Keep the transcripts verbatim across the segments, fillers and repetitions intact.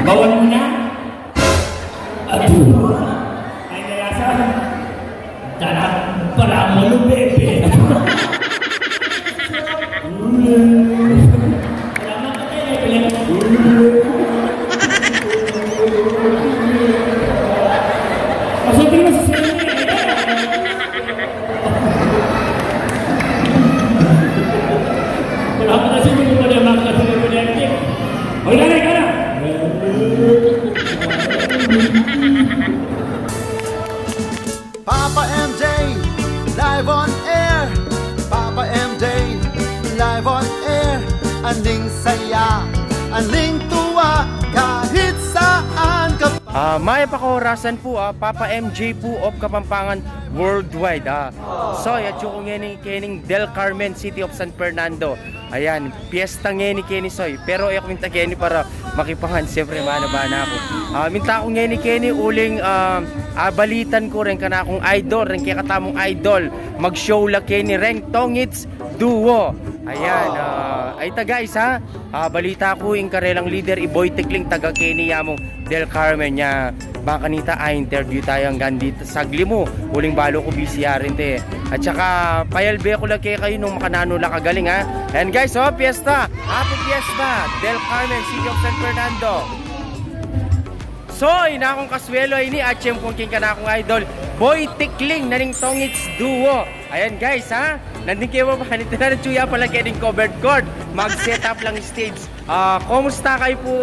Bawal mu na? Aduh. Ay, kaya sa, tara, para mo, bebe. Wala mang patay na pala. Masunting na sa sila. Wala pa kasi yung mga mga mga mga mga. Wala na, wala na. Papa M J, live on air. Papa M J, live on air. Aning saya, aning tuwa, kahit saan ka pa. Ah, mayap a kaorasan pu, ah, Papa M J pu of Kapampangan Worldwide, ah. So, atyu ku ngeni keni Del Carmen, City of San Fernando. Ayan, piyesta ngeni keni, Soy. Pero e ku minta keni para makipangan, siyempre, mana-mana ku. Ah, minta ku ngeni keni uling, ah, abalitan ku reng kanakung idol, reng kekatamung idol. Mag-show la keni reng Tongits Duo. Ayan, ah, ay ta guys, ha? Ah, balita ku ing karelang leader, i Boy Tikling, taga keni ya mung Del Carmen ya. Bang kanita a-interview taya anggang dita saglit mu, uling balu ku busy ya rinte. At saka, payalbe ku la kekayu nung makananu la kagaling, ha? And guys, oh, piyesta! Happy Fiesta! Del Carmen, City of San Fernando. So, ina kung kaswelo ini, atin pu king kanakung idol, Boy Tikling, na ning Tongits Duo. Ayan guys, ha? Nandin kaya pa, nandin na, atyu ya pala keni king covered court. Mag-set up lang stage. Ah, kumusta kayu pu?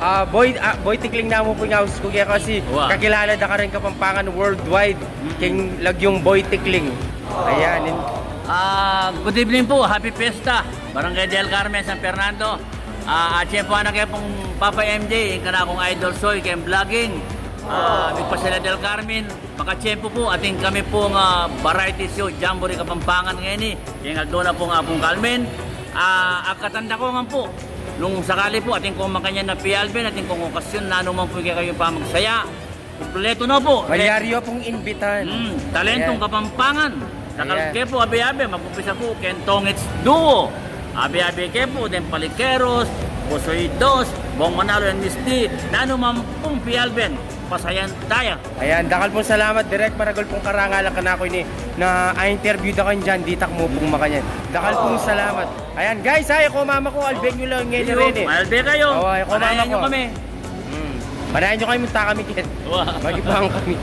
Ah, Boy, ah, Boy Tikling, namu pu ing aus ku keka kasi kakilala da ka rin Kapampangan worldwide. King lagyung Boy Tikling. Ayan. In- Ah, good evening po. Happy Fiesta. Barangay Del Carmen, San Fernando. Ah, atin pu ing kekung Papa M J, ing kanakung idol Soy, keng vlogging. Ah, migpasya la Del Carmen. Makatiyempu pu, atin kami pung, ah, variety show, Jamboree Kapampangan ngeni. King aldo na pung Apung Carmen. Ah, agkatan da ku ngan pu, nung sakali pu, atin kung makanyan a pialben, atin kung okasyon, nanu man pu ing kekayung pamagsaya, kumpletu na pu. Malyari yu pung imbitan. Mm, talentung Kapampangan. Dakal ke pu, abe-abe, mag-umpisa pu keng Tongits Duo. Abe-abe ke pu, deng Palikeros, Pusoy Dos, Bong Manalo and Miss D, nanu man pung pialben, pasayan taya. Ayan, dakal pung salamat, Direk. Maragul pung karangalan kanaku ini na a-interview da kang dyan, ditak mu pung makanyan. Dakal pung salamat. Ayan, guys, ha, e ku mamaku, alben yu la ngeni reni. Malbe kayu. Awa, e ku mamaku. Panayan yu kami. Hmm. Panayan yu kami, munta kami ken. Wa. Magibang kami.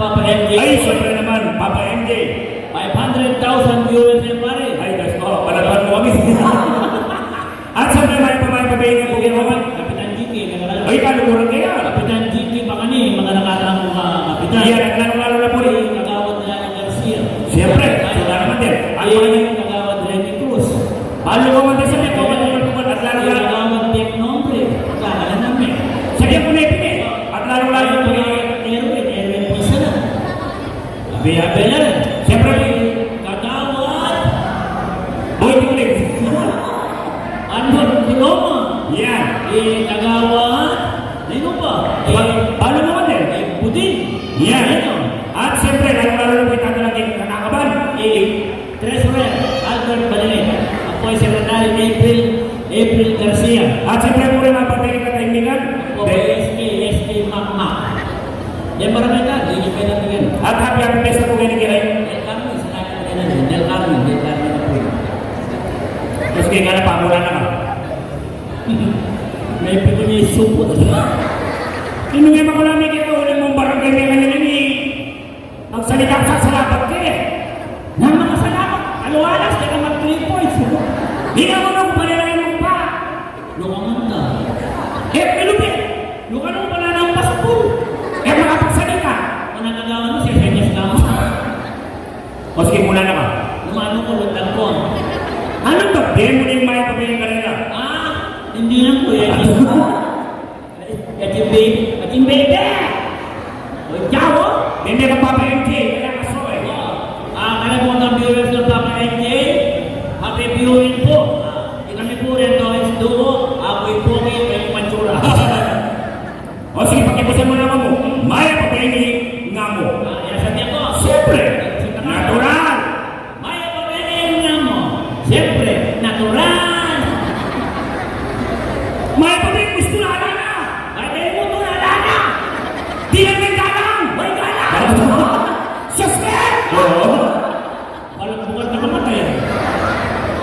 Papa M J. Ay, siyempre naman, Papa M J. Five hundred thousand viewers yan, pare. Ay, Diyos ko, palaban mo kami. At siyempre, may pa, may pa, may pa, may pa. Kapitan G K, nagkakaroon. Ay, kalukuran kaya. Kapitan G K, baka ni, mga nakatang mga kapitan. Yan, at lalo-lalo na po ni Kagawad Lana Garcia. Siyempre, ay, wala naman din. Ay, Kagawad Rene Cruz. Balu ko man sa mga kawal, at lalo-lalo. Kagawad Dick Nombre. Wala ka na naman. Sa Dick Nombre, at lalo-lalo. Ay, Erwin, Erwin Pulsera. Abi-abi na. Siyempre, Kagawad Boy Tulig. Arnold Coloma. Yan. Eh, Kagawad, sino pa? Ba-, eh, balu mo din. Eh, Buding. Yan. Yan, oh. At siyempre, lalo-lalo na po yung tatalagay ng kanakaban. Eh, Treasurer Albert Balinet. Ako ay Secretary April, April Garcia. At siyempre po rin ang pagdating na kaibigan. Ako po, S K, S K Makmak. Yan, barangay ka, di niyo kailangan yan. At happy, happy fiesta po kayo ni Kiray. Del Carmen, sa akin na yan. Del Carmen, Del Carmen na po yun. Tapos kayo ka na, pamura na ka. May pwede niya isupot. Sino nga makulami kayo, ulit mong barangay may kanila ni Magsalita ka sa salabat ka eh. Nang mga salabat, alualas, di ka mag three points. Di ka mo nung panalayan mo pa. Lukangan ka. Eh, ilupit. Lukangan mo pala ng pasapul. Eh, makapagsalita. Kung nagagawa mo, siya, siya, siya, siya. O sige, mula na ka. Lumano ko, lutang ko. Ano ba? Di mo na yung mga pagkain kanila. Ah, hindi lang po yan. Ating baby, ating baby! O, yawa! Hindi ka Papa M J, kaya ka so eh. Ah, kaya po ng viewers ng Papa M J, happy viewing po. Ah, kami po rin, Torres Duo, apoy po kayo, kayo mansura. O sige, pakipusan mo naman mo. Maya pa ba ini nga mo? Ah, yan sabi ako. Siyempre, natural. Maya pa ba ini nga mo? Siyempre, natural. Maya pa ba ini gusto na ala na? Maya pa ini gusto na ala na? Di lang may galang, may galang. Suspend! Oo. Walang bukas na kamatay.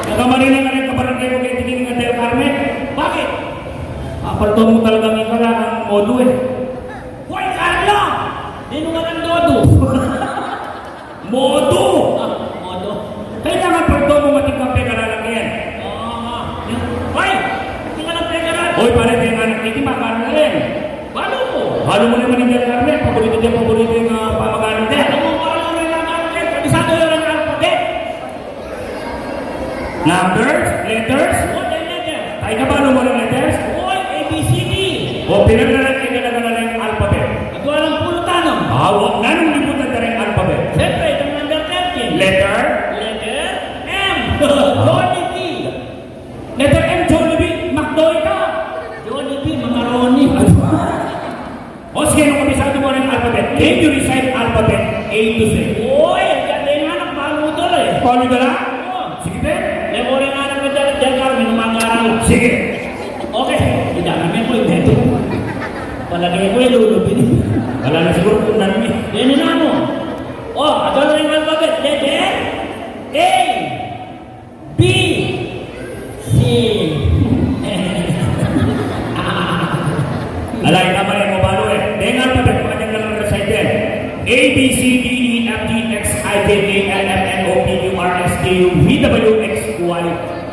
Nagkamali na nga rin kabarangay mo kay Tingin nga Del Carmen. Bakit? Apalto mo talagang ikaw lang ang modo eh. Hoy, Carlo! Di mo nga ng dodo. Modo! Ah, modo. Kailangan pagdo mo matigpang pegaralan yan. Oo nga. Hoy! Hindi ka ng pegaral. Hoy, pare, kaya nga nakikita, magkano na rin? Balu mo. Balu mo naman yung Del Carmen. Paborito niya, paborito yung, ah, pamagano niya. Ano mo, balu mo yung pamagano niya? Kabisado yun ang alphabet. Numbers? Letters? What are letters? Tayo ka ba, ano mo ng letters? Oy, A B C D. O, pinaglalang kayo na ng alphabet. At walang pulutan, no? Ah, wa-, nanong libutan na rin alphabet? Siyempre, itong number thirteen. Letter? Letter M. Jollibee. Letter M, Jollibee. McDo ito. Jollibee, macaroni. O sige, nung kabisado mo ng alphabet, can you recite alphabet A to Z? Uy, ang ganda yung anak, maluto eh. Paano ka lang? Oo. Sige, Ben. May muli nga anak ko dyan, dyan, Carmen, nung mangaral. Sige. Okay, hindi namin po yung beto. Palagay ko, eh, lulubin. Wala na siguro kung nani. Yan na mo. O, ito na yung alphabet. Letter A. B, C. Alay, kamali mo, balu eh. Deng alphabet, makanyang lang recite. A, B, C, D, E, F, G, H, I, J, K, L, M, N, O, P, Q, R, S, T, U, V, W, X, Y,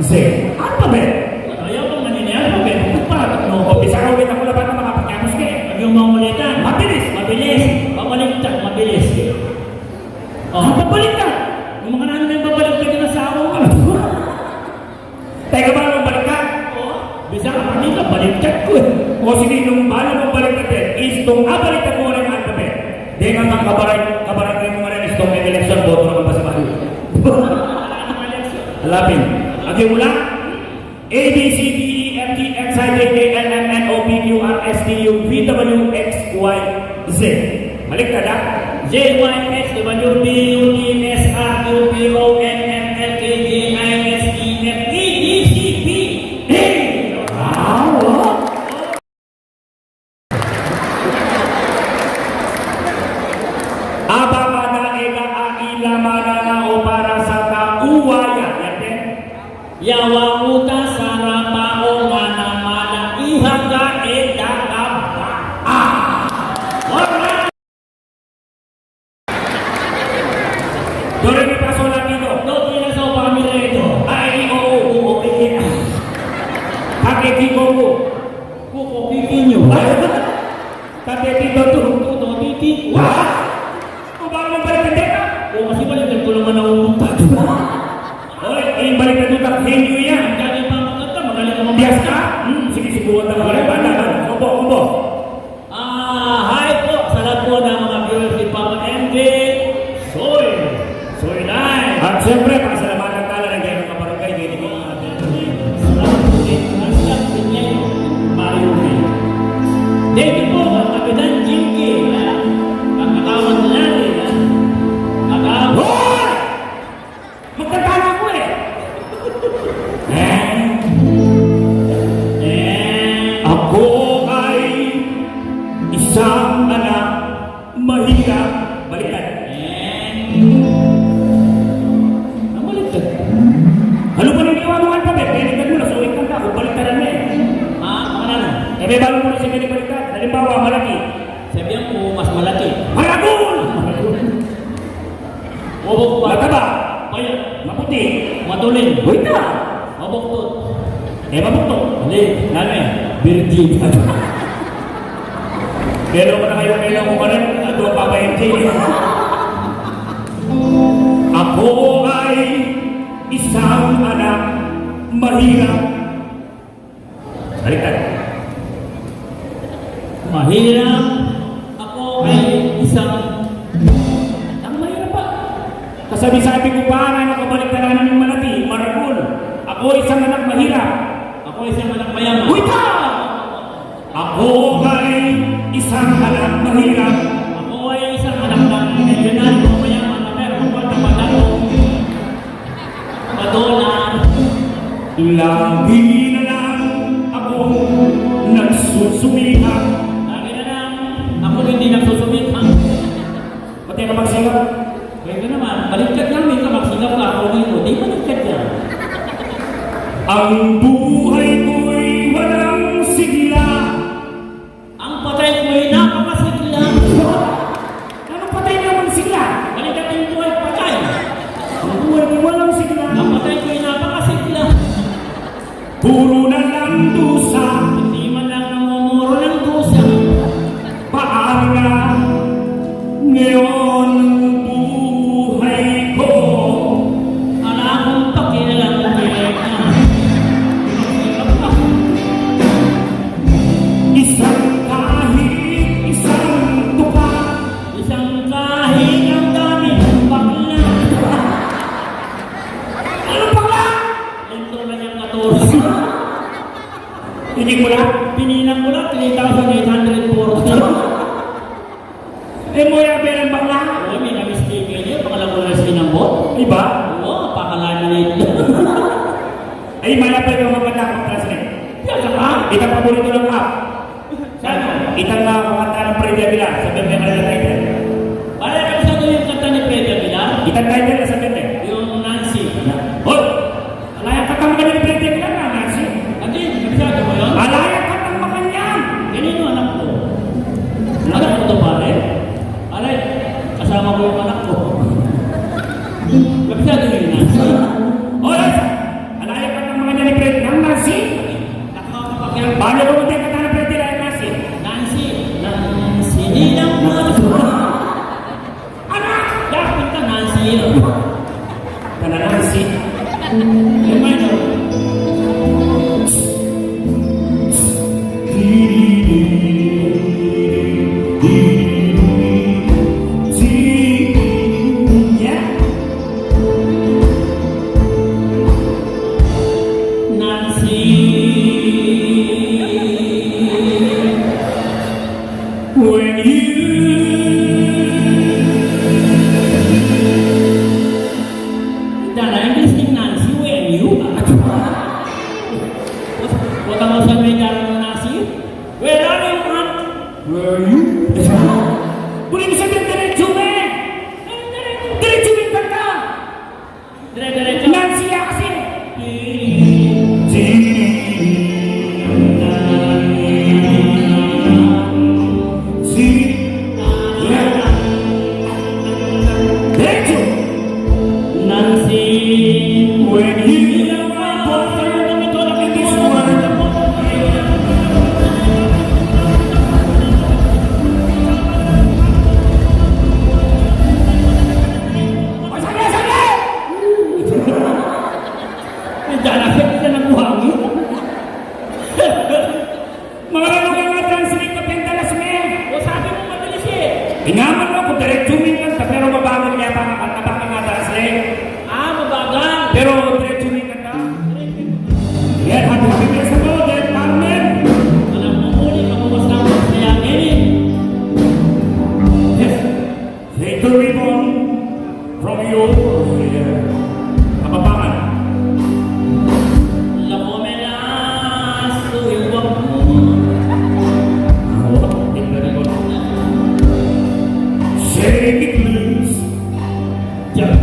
Z. Alphabet. Ayaw pang manini alphabet. Ano pa? No, o, bisa ka ulit ako na bata, makapakyapos ka eh. Ayaw mangulitan. Mabilis. Mabilis. Pabaliktad, mabilis. O, ang pabaliktad. Yung mga nanay babaliktad yung asawa mo. Teka, balu mong baliktad? O, bisa ka pa nila, baliktad ko eh. O sige, nung balu mong baliktad eh, istung abaliktad mo rin ang alphabet. Dengan ang kabaran, kabaran mo rin istung may election, boto naman pa si Malu. Alapin. Lagi mo lang. A, B, C, D, E, F, G, H, I, J, K, L, M, N, O, P, Q, R, S, T, U, V, W, X, Y, Z. Baliktad, ha? Z, Y, X, W, B, U, T, S, R, Q, P, O, N, M, L, K, J, I, S, E, F, E, D, C, B, A. Wow! Abaka na ega a ila manana o para sa tauwaya. Yate? Yawa uta sarapa o ngana mala ihaga e dakaba. Ah! Alright! Oy, ing baliktad, utak, henyo yan. Ang dami pa maganda, magaling ka mambias ka. Hmm, sige, subukan na. Balik, balik, balik. Kumbo, kumbo. Ah, hi po sa lahat po ng mga viewers ni Papa M J. Soy, Soy Lai. At siyempre, pasalamatan tala reng kabarangay, kaya di ko nga. Salamat po kay Kapitan Pinay, Mario May. Thank you po, Kapitan Jinky, ah, Kakatawan Lali, ah, Kakatawan. Hoy! Magkanta na ako eh. Eh, eh, ako ay isang anak mahirap. Baliktad. Eh. Ang baliktad. Ano ba nang ginawa mong alphabet? Baliktad mo na, so yung kanta ko, baliktaran mo eh. Ah, ano na? Eh, may bago mo na siya binibaliktad. Halimbawa, malaki. Sabihan ko, mas malaki. Maragul! Maragul. Mabukbak. Mataba. Payat. Maputi. Matuling. Buita. Mabuktot. Eh, mabuktot. Hindi. Nanu eh? Virgin. Pero ko na kayo, kayo ko pa rin. Ito ang Papa M J. Ako ay isang anak mahirap. Baliktad. Mahirap. Ako ay isang, ang mahirap pa. Kasabi-sabi ko pa, ano, kabaliktaran ng malati, maragul. Ako isang anak mahirap. Ako isang anak mayaman. Uy, ka! Ako ay isang anak mahirap. Ako ay isang anak ng milyonaryo, mayaman, na pero kung wala pa daw. Madonna. Lagi na lang ako nagsusumikap. Lagi na lang ako hindi nagsusumikap. Pati ka magsikap. Pwede naman. Baliktad namin ka, magsikap ka, ako dito. Di baliktad yan. Ang buhay ko'y walang sigla. Ang patay ko'y napakasigla. Ano patay naman sigla? Baliktad yung buhay, patay. Ang buhay ko'y walang sigla. Ang patay ko'y napakasigla. Puro na lang dusa. Hindi man lang namumuro ng dusa. Paano na ngayon ang buhay ko? Ala akong pakialam kaya. Isang kahig, isang tuka. Isang kahig, ang daming bakla. Ano bakla? Lentong na niyang katorse. Hindi ko lang. Binilang ko lang, three thousand eight hundred forty. Eh, mo ya, berang bakla? Oo, may na-mistake kayo. Bakla ko lang sinambot. Iba? Oo, pakalaminate. Ay, maya pa yung maganda akong translate. Yan ka? Itang paborito ng app. Saan? Itang, ah, kakanta ng Freddy Aguilar. Sabihan mo yung kanilang title. Para kabisado yung kanta ni Freddy Aguilar? Itang title na sabihan mo. Yung Nancy. Hoy! Ala yang kantang makanyan ni Freddy Aguilar, Nancy. Andi, kabisado mo yun? Ala yang kantang makanyan! Kanino anak ko? Anak ko to, pare? Pare, kasama ko yung anak ko. Kabisado yun, Nancy. Hoy, hoy! Ala yang kantang makanyan ni Freddy, nang Nancy? Nakakapagyan. Paano ko magkakanta ng Freddy, Nancy? Nancy, Nancy, ninang mo. Anak! Dapat ka Nancy yun. Ka na Nancy. Yung may no. Yeah. Nancy. When you Yaman mu ku diretsu mu ing kanta, pero mabagal ya pa ing kanta, baka nga daras le. Ah, mabagal. Pero diretsu mu ing kanta. Yan, happy, happy festival, then Carmen. Alam mo, muli ka bukas lang sa kaya, Kenny. Yes. Take the ribbon from your hair. Kapampangan. Lako me na, suwak mo. Hawak, take the ribbon. Shake it loose. Diyan.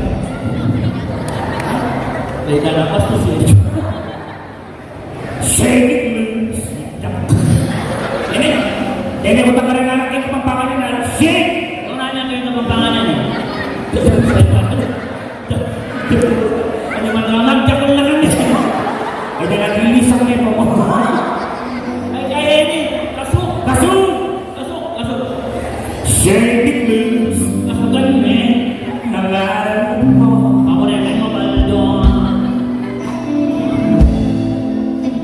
Ay, tara, pastos eh. Shake it loose. Ini, ini utang ka rin anak, ini Kapampangan ini, anak. Shake! Ano na niya kayo Kapampangan ini? Ano man lang, nagdakal na kami. Ay, di naglilisan kayo po. Ay, kaya ini, kaso. Kaso! Kaso, kaso. Shake it loose. Kaso ganun eh. Nalaman mo. Ako rin ay mabaldon.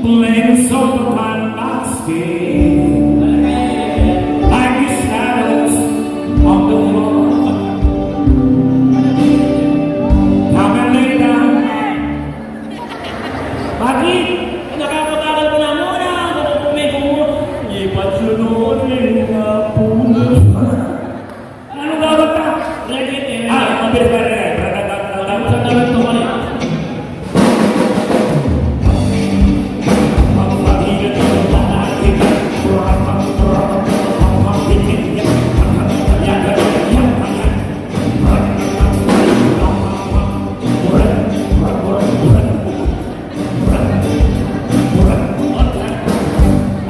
Blame so upon my skin. Like the shadows on the wall. Come and lay down. Bakit? Nakakabagal ko na muna. Ako po may gumo. Ipat sunod na puna. Ano gawat ka? Ready, eh. Ah, mabilis pa rin. Tapos ang gawin ko ulit.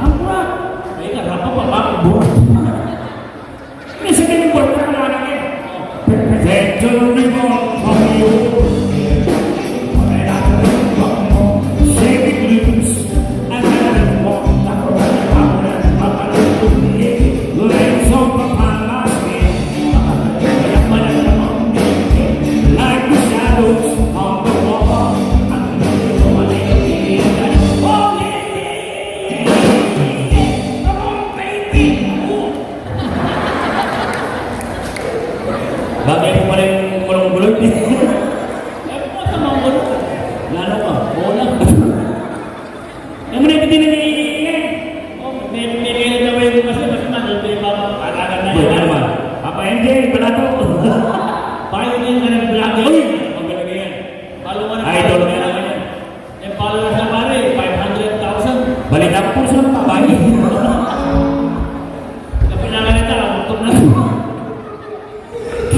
Ampura! Ay, karapa pa ba? Ampura! Minsan din yung buwan na anak eh. Perpetual revolt from you. Bagay mu pala yung kulong-kulong. Nanu ka? Bola. Yang mana yang kecil ini? Oh, may, may, may gawin mo kasi, mas mahal pa yung mga pag-agal na yan. Boy, ano ba? Papa M J, pala to. Payo din ka ng vlog. Uy! Magaling yan. Follow ka na. Idol na naman yan. Yung followers na pare, five hundred thousand. Balita ko po sa mga babae. Kapag nangalita, utok na.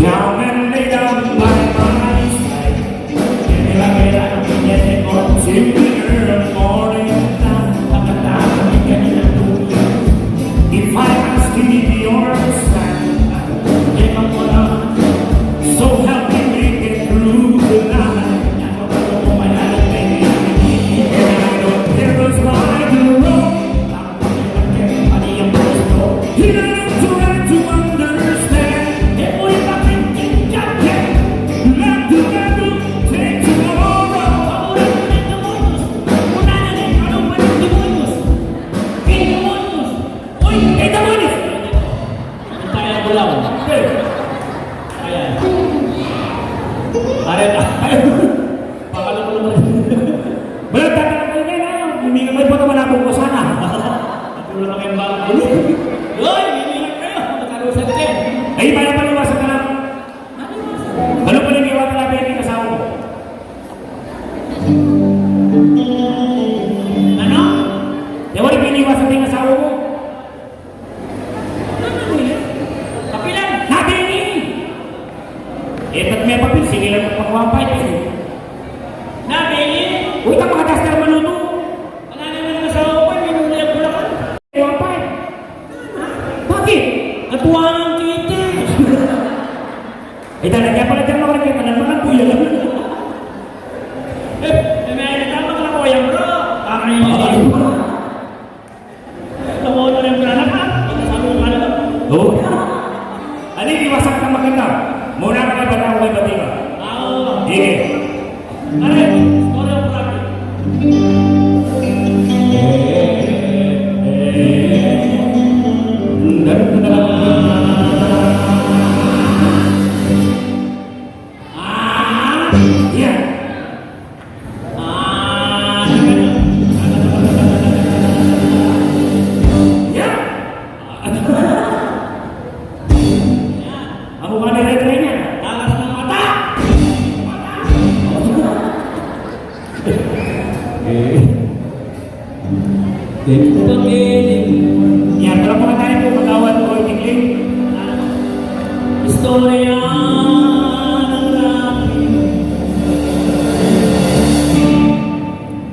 Come and lay down by my side. Give me like a minute or two in the morning time. If I ask you if you're sad, so help me make it through the night. And I don't care if I do wrong. Pakalupal naman. Wala, tatanong kayo ngayon, ha? Hindi ka may buto, malabog ko sana. Wala na kayong bago. Uy, hindi na kayo. Magkarusan kayo. Ay, pala pala, iwasan ka lang. Ano pala yung iwasan natin yung asawa mo? Ano? Di ba rin piniwasan yung asawa mo? Kapilan? Nabini! Eh, ba't may papel? Sige lang magpakuha pa ito eh. Nabini? Uy, itang mga duster maluto. Wala naman ang asawa ko, eh, minuli ang bulakan. Kuha pa eh. Bakit? Katuwang kita eh. Eh, talaga pala dyan, mga nagkita ng mga kuya lang. Eh, eh, may nagkita mga kuya, bro. Tama yun. Kamu na rin pala na ka? Ikasalu ka na ba? Oo. Ano yung iwasan ka maganda? Muna ka na ba na ako may batika? Oo. Sige. Pare, story of rocket. Ang ganda na. Iya. Ah, iya. Aku mana lain-lainnya? Dalas ng mata. Mata. Eh. Pakiling. Yan, pala mga tayo po, Kagawad Boy Tingling. Istorya ng Rapi.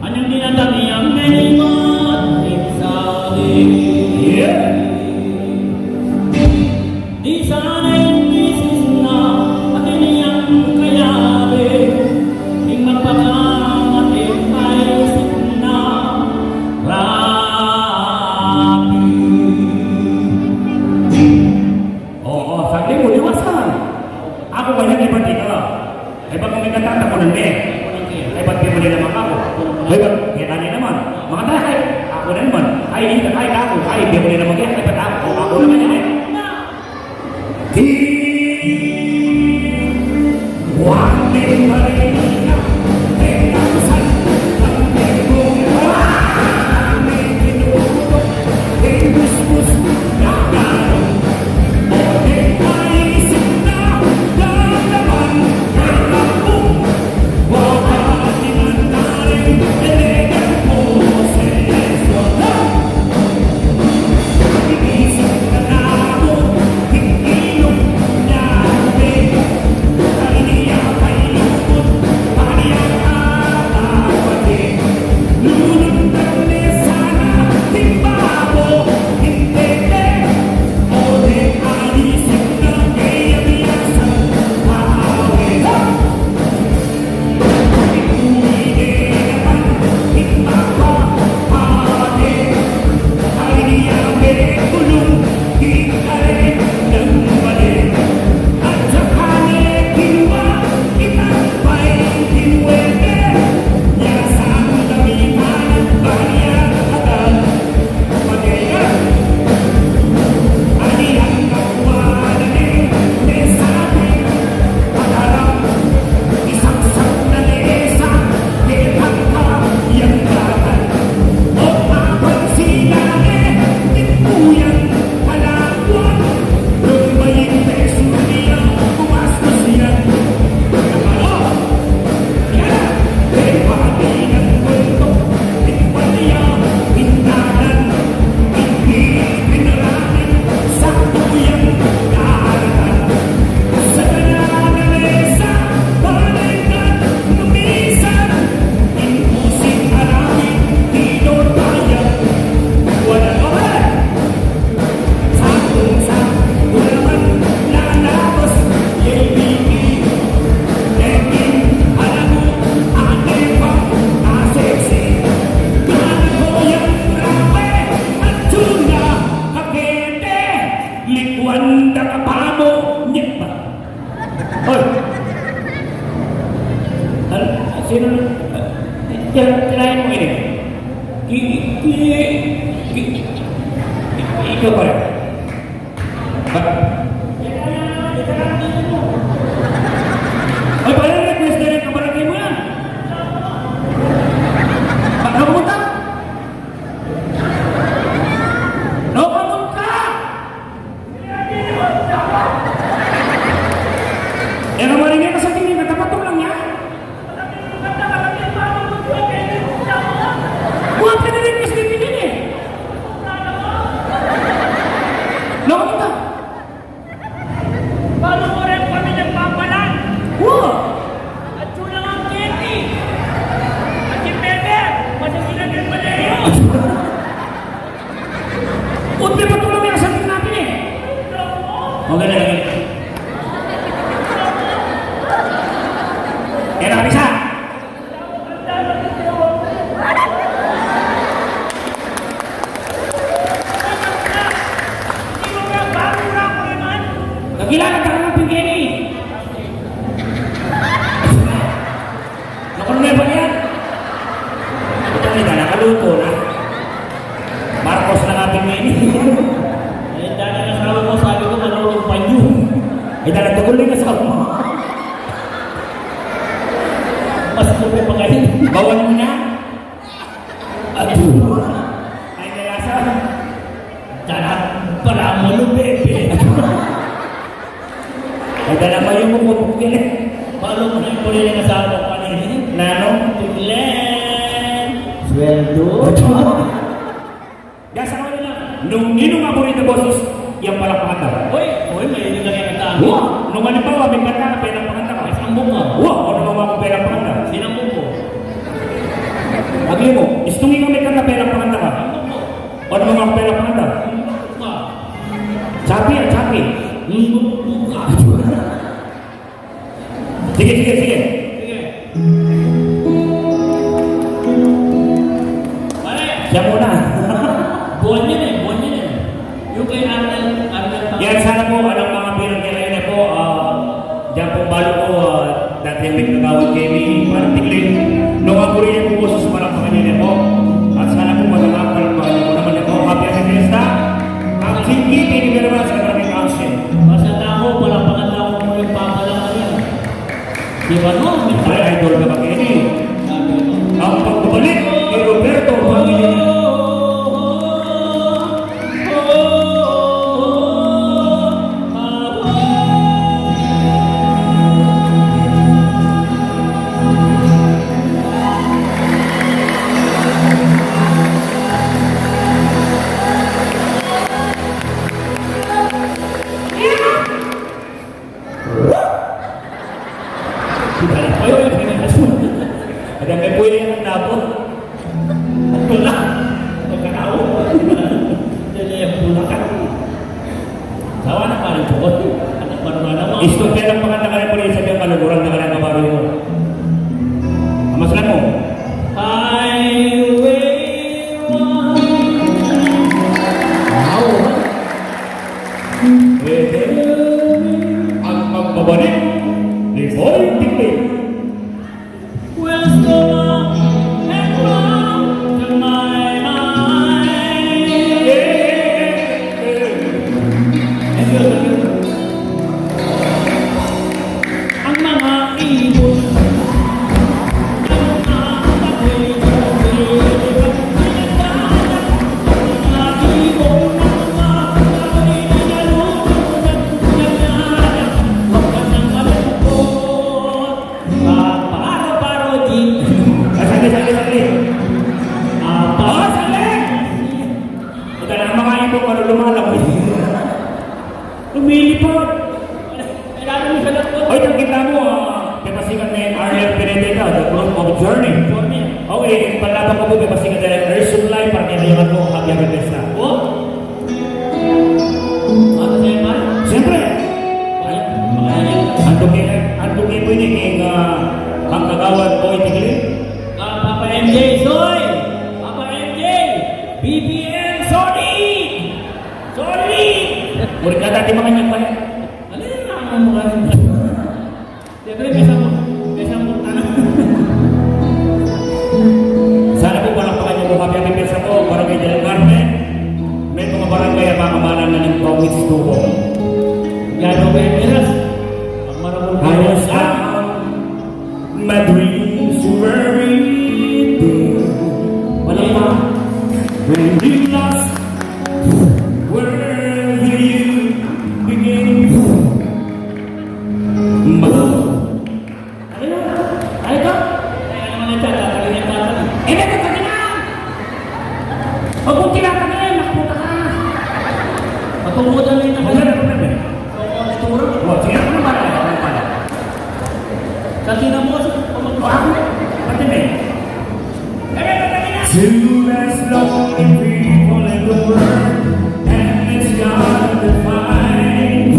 Anyang dinatang yang menimat, insali. Yeah. Di sana ing misis na, atin yang kayabe, ing mapagamating maisip na, Rapi. Oo, sabi mo, liwasan. Aku kanya, di ba, di ka? Ay, baka may katatakunan, eh. Ay, ba't di mo rin naman ako? Ay, ba't di ka rin naman? Mga tayo, ay, aku na naman. Ay, di na, ay, ako. Ay, di mo rin naman, ay, ba't ako? Ako naman yan, eh. Likuan da ka pa mu, nyet ba? Hoy! Al-, sino, tira-, tirahin mo ini. Ki-, ki-, ki-, ikaw pa rin. Ba-, ay, pala, request na rin, kabarangay mo yan. Ba-, naku, pumunta? Naku, pumunta? E, kamarin e, kasakit ne, katapat lang niya. Buat ka na rin, Miss Pipili, e. Naku, pumunta. Paano mo rin pamilyang papalan? Wa! At yun lang ang K P. At yung Pepe, masasilagan pala yun. Unti pa tulang yung sabi natin e. Magaling, magaling. Yan ang isa. Kakilala ka naman, Pinggeni. Naku, ne ba yan? Ita, ita na, kaluto na. Marcos na nga, Pinggeni. Ay, dahil ang asawa mo, sabi ko, manulong pa yun. Ita na, tugul na yung asawa mo. Dala pa yung mukha ko kaya. Palu mu na ing puli ning asawa ku kanini? Nanung? Tiglen. Sweldo? Ya, sa kanila, nung ninu mu buri ing boses, yang palakpakan da. Uy, uy, mahilig ka kaya kanta. Wa, nung alimbawa, mekanta ka, palakpakan da ka. Ay, sambung ka. Wa, o nung aku palakpakan da. Sinambung ku. Agli mu, istung ika mekanta, palakpakan da ka. Sambung ku. O nung aku palakpakan da. Sambung ku. Chapi, ah, chapi. Sambung ku. Sige, sige, sige. Sige. Pare. Siya muna. Buwan yan eh, buwan yan eh. Yung kay Arnel, Arnel pa. Yan, sana po, alang mga pinagkilala niyo po, ah, diyan po balo po, ah, dati ang nagkakawin kay mi, parang tigli. Nung ako rin po, susumalang pa kanina po. At sana po, matatapal pa kanina po naman po. Happy, happy fiesta. Ang singkit, ini ba naman sa maraming council? Basta tao, palakpakan tao, kung yung papa lang yan. Di ba, no? Ay, idol ka ba, Kenny? Ang pagbabalik ni Roberto Pangilinan. Kita na kayo, yung pinakasun. Ada may puwi yung nabo. Wala. Pagkatao. Yan na yung bulakan. Sawa na pare po. Anak pa naman ako. Istorya lang, pakanta ka rin po rin sa mga kaluguran na ka rin kabawi mo. Amas lang mo. Highway one. Wow. Ang pagbabalik ni Boy Tikling. Well, so long and round to my mind. Ang mga ibon. Ah, paro, paro, di. Ah, saglit, saglit, saglit. Ah, paro, saglit. Ito na ang mga ibon, ano, lumalabas. Lumilipad. Kailangan mo siya lang po. Oy, nakita mo, ah, may pasikat na yung Ariel Pinedeka, The Growth of Journey. Journey. Okay, palaban ko po, may pasikat na yung Air Supply, para kailangan ko, happy, happy fiesta. Oh? Ano sa'yo, pare? Siyempre. Ay, makaya. Antukin, antukin po ini king, ah, ang kagawad ko, itigilin. Ah, Papa M J, Soy! Papa M J! B B M, Sony! Sony! Murid na dati mga niya pa yan. Ano yung mga mukha niya? Siyempre, may sabon. May sabon, ano? Sana po palakpakan niyo po kami ang depensa po, Barangay del Carmen. May mga barangay ang mga kamalan na ng Tongits Tubo. Yan, okay, Miras. Ang marabol ko. Ayos ang my dreams were everything. Wala pa. When we lost, where do you begin? Ano yun? Ano to? Ay, ano naman ito? Tatanggalin yung tatang. Eh, may tatanggalin na! Huwag mong tinatanggalin, nakapunta ka na. Matumutan na yung tatang. Wala na problema eh. Oo, naturo. O, sige, ano ba? Ano ba? Sa tingnan mo kasi, pag mag- O, ako? Pati na eh. Eh, may tatanggalin na! Two less lonely people in the world, and it's gotta be fine.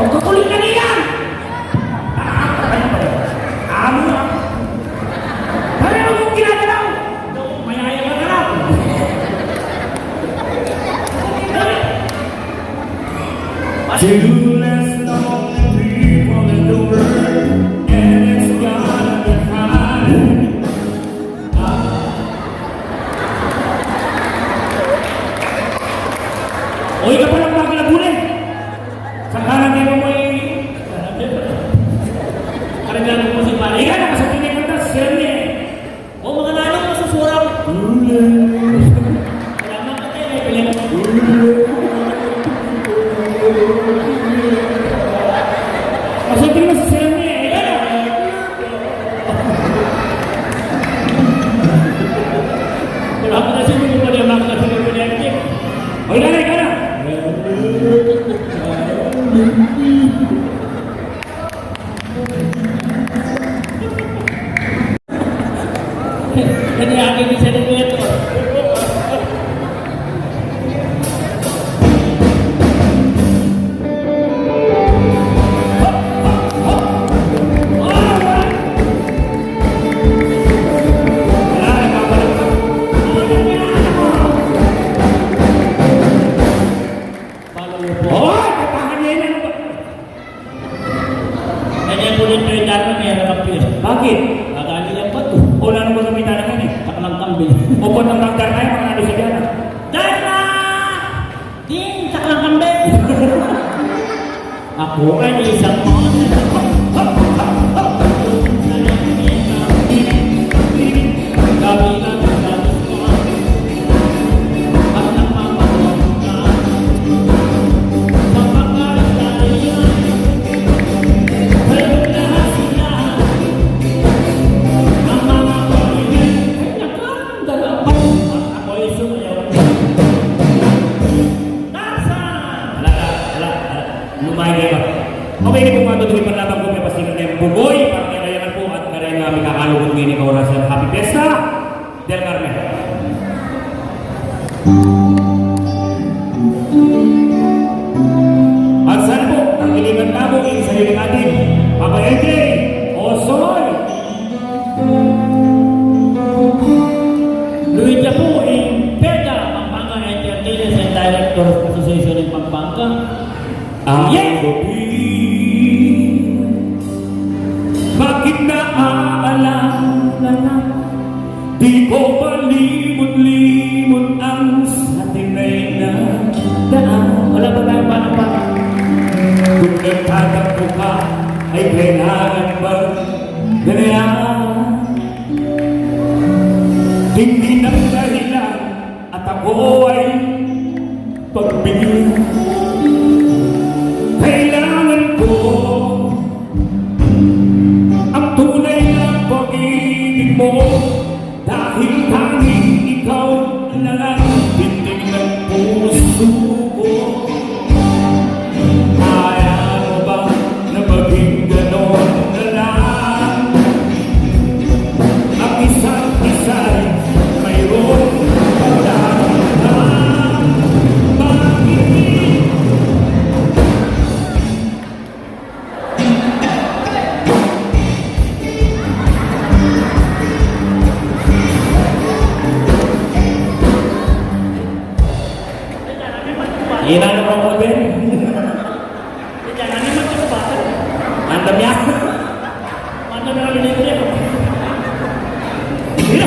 O, kakulit na niyan! Amo na. Pareho mong ginagalaw! Mayaya ka na lang! Two less lonely people in the world, and it's gotta be fine. Uy, ka palang maglabunan. Sa kanan kayo mo ay karagdagan mo si pare. Ika na, sa pinagkanta, sir niya. O, mga nanong masusurang. Wala na, patay. Masunting na sa siya niya, eh. Wala ko na sino yung pwede makita sa mga pwede. Wala na, ikaw na. Kanya akin yung sa nagweto. Follow po. Hoy! Tatahan niya yan, ano ba? Kanya po rin kayo dami, may harap yun. Bakit? Kakali ang bato. O, nanu ba kami tanang yan eh? Taklang kambing. O, kung ang magdar na yan, mga ano sa dyan, ah? Darna! Ding, taklang kambing! Ako ay isang Tarzan! Ala, ala, ala, ala. Lumaya kayu. Okay, ini pu, patutuloy pa naman pu, may pasikan tayang bugoy, para kay Kayangan pu, at kareng, ah, mikakalugud ngeni kaurasan. Happy Fiesta del Carmen. At sana pu, tanggilan tamu ing sarili natin. Papa L J, Osoy. Luisa pu, ing PEDA, Pampanga Entertainers and Directors Association in Pampanga. Ang gabi, bakit naaalala ka? Di ko malimot-limot ang sa atin ay nadaan. Wala ba tayong panampan? Kung nagtatampo ka, ay kailangan bang ganyan? Tingin ang dahilan at ako ay pagbigyan. Kailangan ko ang tunay na pag-ibig mo, dahil tanging ikaw na lang pintig ng puso ko. Kaya mo ba na maging ganon na lang? Ang isa't isa'y mayroong pagdamdaman. Bakit? Ina na ko din. Mantap ya. Mantap ya, ini dia. Iya.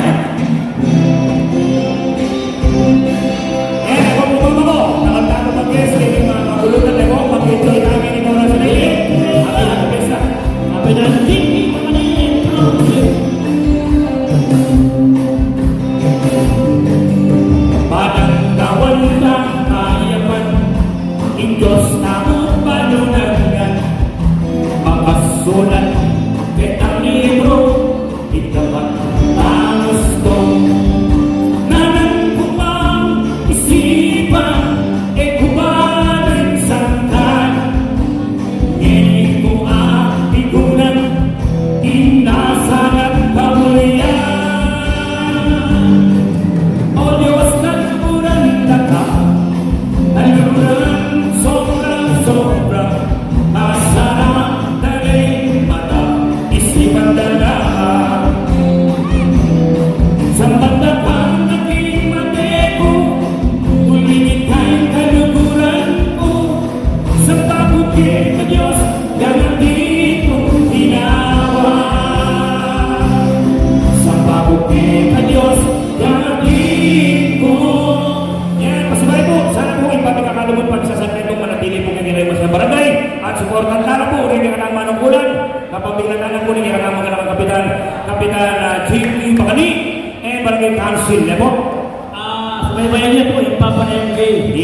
Eh, ako po ba ako? Nakanta ko mag-guest, kaya mga kabulutan, eh, ako, mag-enjoy kami ni Mona sa Leyte. Happy, happy fiesta. Happy na, hindi pa kami yung Padang kawan lang kayapan. Ing Dios tamu panunangan, makasulat ketang libru, itapat tamu sto. Nanan ku mang isipan, e ku ba rin sangkan. Ngeni ku apigunan ing nasarat kamulian. O Dios, kaluguran da ka, kaluguran sobra-sobra, masarap da ring mata.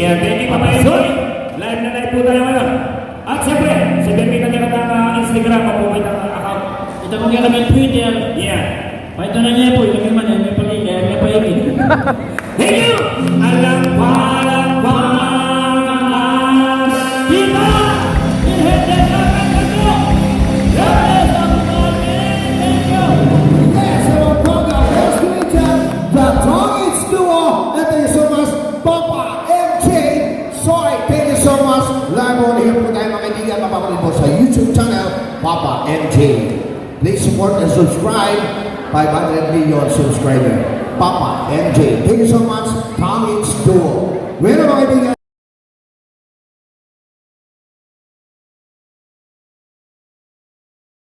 Yeah, thank you, Papa Enjoy. Live na live po tayo ngayon. At siyempre, sabihan kita niya kita na Instagram, mapupunta ang account. Kita mo kaya kami Twitter. Yeah. Pahit na niya po, yung naman, yung may pali-, yung may paligid. Thank you! Alang palakpakan kita! Inhete naman ito! God bless everybody! Thank you! Yes, hello, program. Let's do it, uh, the Tongits Duo. And thank you so much, Papa M J. Sorry, thank you so much. Live on here po tayo, mga kaibigan, mapapanood po sa YouTube channel, Papa M J. Please support and subscribe. Five hundred million subscriber. Papa M J. Thank you so much, Tongits Duo. Well, mga kaibigan,